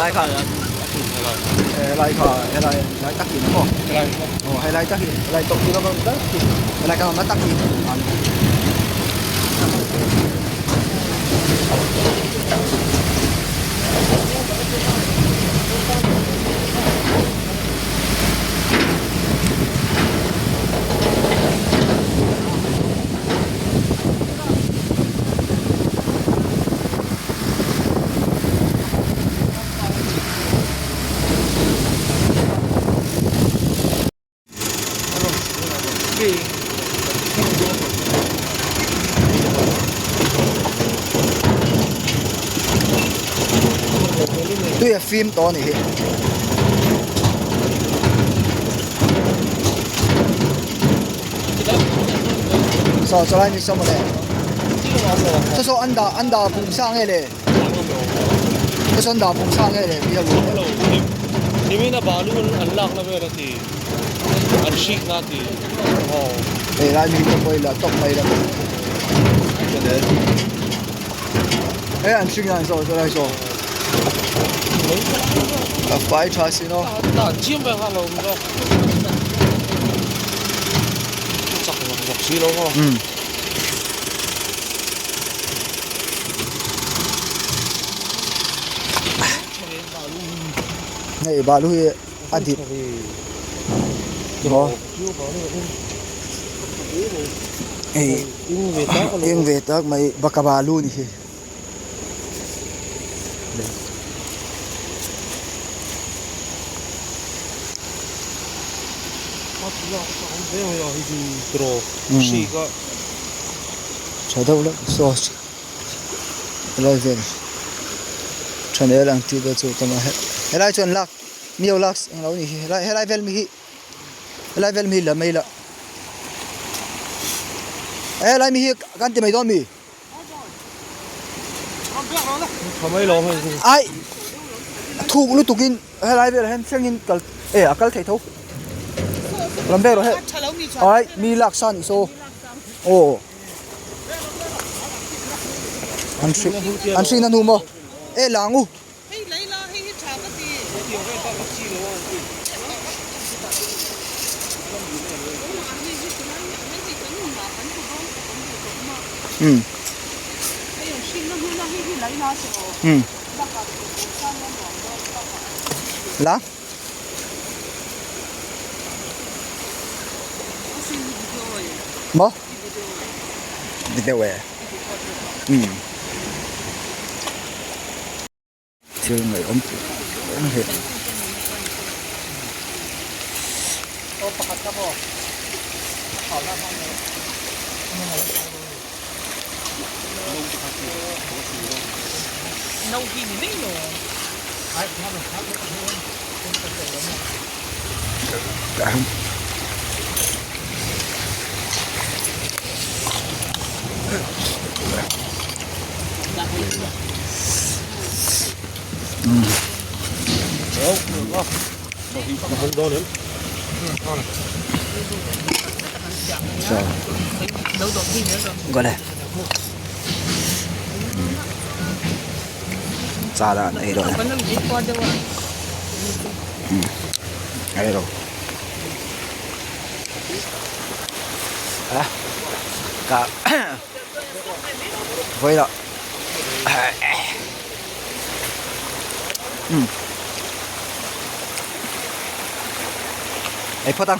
Helai kha helai kha helai helai tak hi maw aw helai tak hi helai tawp hi helai kan awmna tak hi Tui a fim tawh a nih hi. Saw saw lai mi saw mawle. Saw saw an dah an dah vung sa nge le. Saw saw an dah vung sa nge le mi ho. Nimin a balu an lak na vel a ti. An hrik na ti. Hei lai mi te pawh i la tawp mai la. Hei an hrik na an saw saw lai saw. A fai tha si no. Dan chiam ve kha lo zawk. Chak zawk zawk si lo maw. Um. Hei balu hi a dip. Maw. Hei eng ve tak mai baka balu ni hi. Tha deuh lek sauce helai vel tha ang tih te chu tam a helai chuan lak miau lak englo a nih hi helai helai vel mi hi helai vel mi hi la mai la helai mi hi kan ti mai dawn mi. Ai thuk lutuk in helai velah hian thlengin kal e a kal thei tho lam vel rawh he ai mi lak sa nih saw aw an hri an hrin a hnu maw e lang u. Um um la maw video e um. Thil ngaihawm ang hi. Gọi Cha là này rồi. Đây rồi. À. Cả. Với rồi. Ei phawt ang.